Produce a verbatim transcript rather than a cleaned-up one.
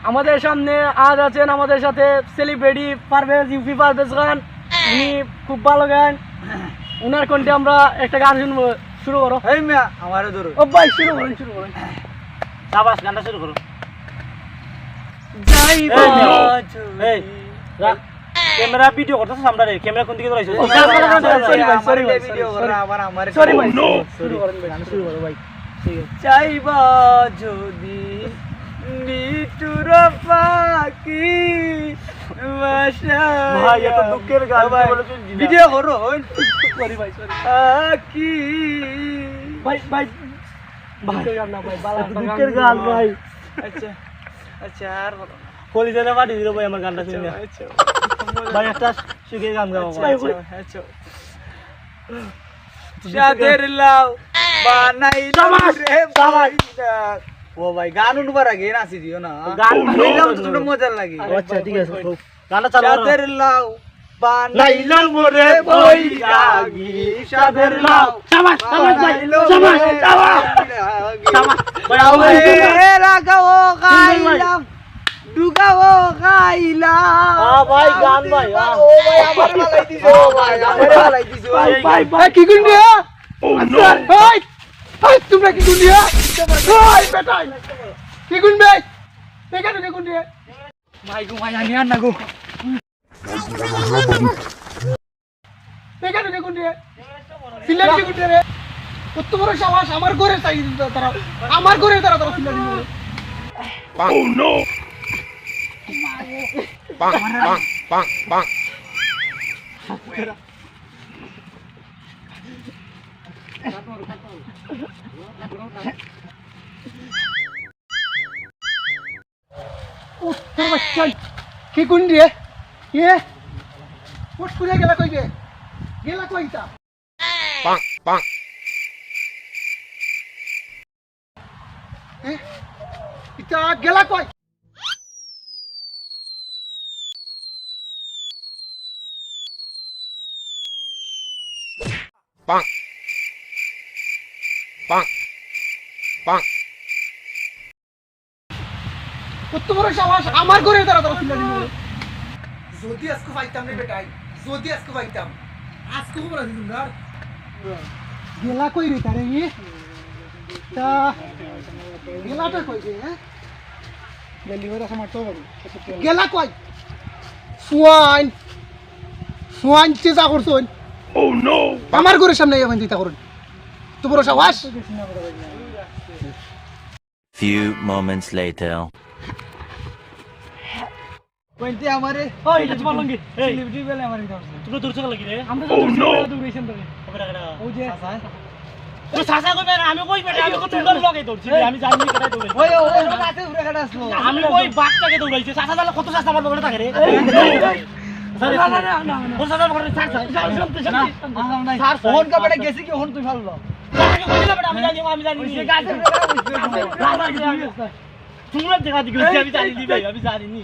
আমাদের সামনে আজ আছেন আমাদের সাথে সেলিব্রিটি পারভেজ, ইউপি পারভেজ খান। উনি খুব ভালো গান, উনার কণ্ঠে আমরা একটা গান শুনবো। শুরু করো। এই মিয়া, আমারে ধরো। ও ভাই, শুরু করুন, শুরু করুন। সাবাস, গানটা শুরু করো। যাইবা এই মিয়া। এই, রাখ। ক্যামেরা ভিডিও করতেছ আমরা রে, ক্যামেরা কোন দিকে ধরাইছো? ও, sorry, sorry, sorry, sorry, sorry, sorry, sorry। Sorry ভাই, শুরু করেন ভাই, গান শুরু করো ভাই। ঠিক আছে। চাইবা যদি নিঠুর পাখি ভাষা ভাই, এত দুঃখের গান ভাই। ভিডিও করো, হইন। Sorry ভাই, sorry। আকি। ভাই, ভাই, ভাই। দুঃখের গান না ভাই, বালা একটা দুঃখের গান ভাই। আচ্ছা, আচ্ছা, আর বলো। কলিজাটা ফাটি দিল ভাই আমার গানটা শুনে। আচ্ছা। ভাই, একটা সুখের গান গাও ভাই। আচ্ছা, আচ্ছা। চাঁদের লাউ বানাইলাম রে ভাই। ও ভাই, গান উঠবার আগে নাচি দিও না। গান বানাইলাম তো শুনে মজা লাগে। আচ্ছা, ঠিক আছে। গানটা চালু করো। চাঁদের লাউ বানাইলাম রে বৈরাগী, চাঁদের লাউ। সাবাস, সাবাস ভাই, সাবাস, সাবাস। সাবাস। ভাই, আবার এ রাগাও গাইলাম, ডুগাও গাইলাম। আ ভাই, গান ভাই, আ। ও ভাই, আমার বালাই দিছো, ও ভাই, আমার বালাই দিছো। ভাই, ভাই, ভাই। এ, কি গুন রে? Oh, no। এই, এই, তোমরা কি গুন রে? এই, বেটা, কি গুন বে? বেটা, কি গুন রে? মাই গো, মাই, আমি আর না গো। বেকার বেকার কোন রে? ফিল্ডার কি কোন রে? কত বড় সাহস, আমার ঘরে চাই তারা, আমার ঘরে তারা, তারা ফিল্ডার দিবে। Oh no! Bang, bang, bang, bang. উত্তর বাচ্চাই। কি কোন রে? এ? উঠ, কোথায় গেলা কই রে? গেলা কই তা? Bang, bang. এ? ইতা গেলা কই? Bang. Bang. Bang. কত বড় সাহস, আমার ঘরে তারা তারা ফিল্ডার দিবে। যদি আজকে পাইতাম রে বেটাই, যদি আজকে পাইতাম, আজকে খবর আছে তোমরা। গেলা কই রে তারে? ই তা গেলাটা কই রে? হ্যাঁ, ডেলিভারি আছে আমার তো বাড়ি। গেলা কই? সোয়াইন, সোয়াইন চিন্তা করছইন। Oh no! আমার ঘরের সামনে এখন চিন্তা করুন, তো বড় সাহস। Few moments later. কইতে আমারে, ও, এটা তোমার লুঙ্গি। এই। সেলিব্রিটি বলে আমারে দিতে পারছে না। তুমি দূর থেকে লাগি রে। আমরা তো দূর থেকে দৌড়াইছি আমরা। ওই যে চাচা। ও চাচা কই বেটা, আমি কই বেটা, আমি কত সুন্দর লগে দৌড়ছি রে, আমি জানি কেটায় দৌড়াইছি। ওই, ওই, ওই, রাতে ঘুরে কাটা আসলো। আমি কই বাঘটাকে দৌড়াইছি, চাচা তাহলে কত চাচা আমার লগে থাকে রে। না, না, না, না, না। ও চাচা বলে sir, sir. Sir, sir, sir. Phone কা বেটা গেছি কি, ফোন তুই ফাললো। আমি জানি, আমি জানি। ওই যে গাছে উঠে কাটা আসলো। তোমরা দেখা দিকে, আমি জানি নি ভাই, আমি জানি নি।